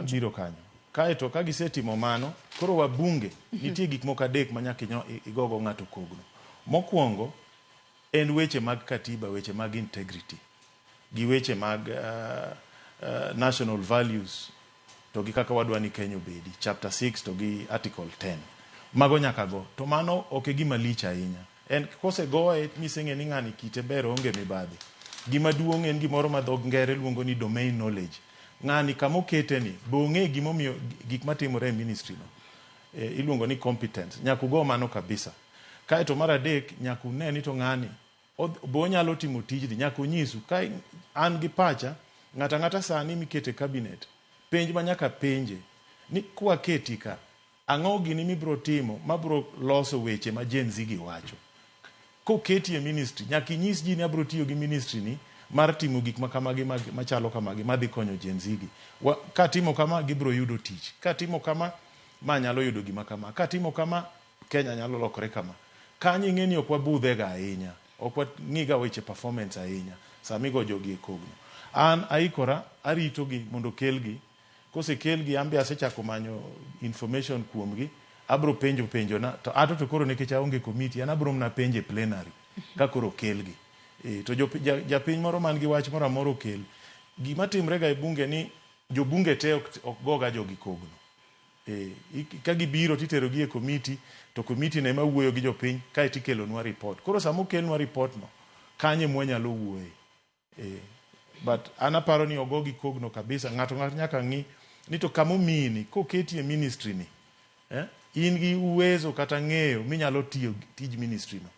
Abiro kanyo. Kaeto ka gisetimo mano, koro wabunge nitie gik moko adek ma nyaka igogo ng'ato kogno. Mokwongo en weche mag katiba, weche mag integrity, gi weche mag national values to gi kaka wadwa ni Kenya obedi, chapter 6 to gi article 10. Mago nyaka go. To mano ok e gima lich ahinya. En kosegoye miseng'e ni ng'ani kite ber, oonge mibadhi. Gima duong' en gimoro ma dho ngere luongo ni domain knowledge. Ng'ani kama okete ni, be ong'e gimomiyo gik matimore e ministry no. Iluongo ni competence. Nyaka ugo mano kabisa. Kaeto mar adek, nyaka une ni to ng'ani be onyalo timo tijni. Nyaka onyisu. Ka an gi pacha, ng'ato ang'ata sani mikete cabinet, penj ma nyaka penje ni kwaketi ka, ang'o gini mibiro timo mabiro loso weche ma Gen Z gi wacho. Koketi e ministry, nyaka inyis ji ni abiro tiyo gi ministry ni mar timo gik ma kamagi machalo kamagi madhi konyo Gen Z gi. Katimo kama, gibiro yudo tich. Katimo kama, ma nyalo yudo gima kama. Katimo kama, Kenya nyalo lokore kama. Kanyo ing'e ni ok wabudhe ga ahinya. Ok wang'iga weche performance ahinya sama igo jogi e kogno. An aikora, arito gi mondo okelgi. Kosekelgi, an be asechako manyo information kuomgi. Abro penjo penjona. To ato to koro nikech aonge committee, an abro mana penjo e plenary ka koro okelgi. To japiny moro man gi wach moro amora okel. Gima timre ga e bunge ni jobunge te ok goga jogi kogno. Ka gibiro titero gi e committee, to committee no ema wuoyo gi jopiny, kaeto ikelonwa report. Koro sama okelnwa report no, kanyo ema wanyalo wuoye. But an aparo ni ogogi kogno kabisa. Ng'ato ng'ato nyaka ng'i ni to kama omiyi ni, koketi e ministry ni, in gi uwezo kata ng'eyo minyalo tiyo tij ministry no.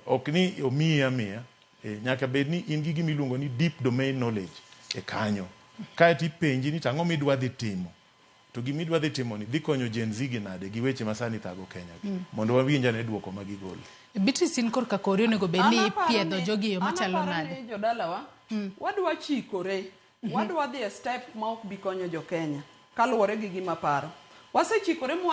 Ok ni omiyi amiya, nyaka bed ni in gi gima iluongo ni deep domain knowledge e kanyo. Kaeto ipenji ni to ang'o midwa dhi timo. To gima idwa dhi timo ni dhi konyo Gen Z gi nade gi weche ma sani thago Kenya gi. Mondo wawinj ane duoko ma gigolo. Beatrice, in korka kori onego bed ni ipiedho jogi e yo machalo An aparo nade? ni jodalawa, wadwa chikore, wadwa dhi e step ma ok bi konyo jo Kenya kaluwore gi gima paro. Wasechikore mwa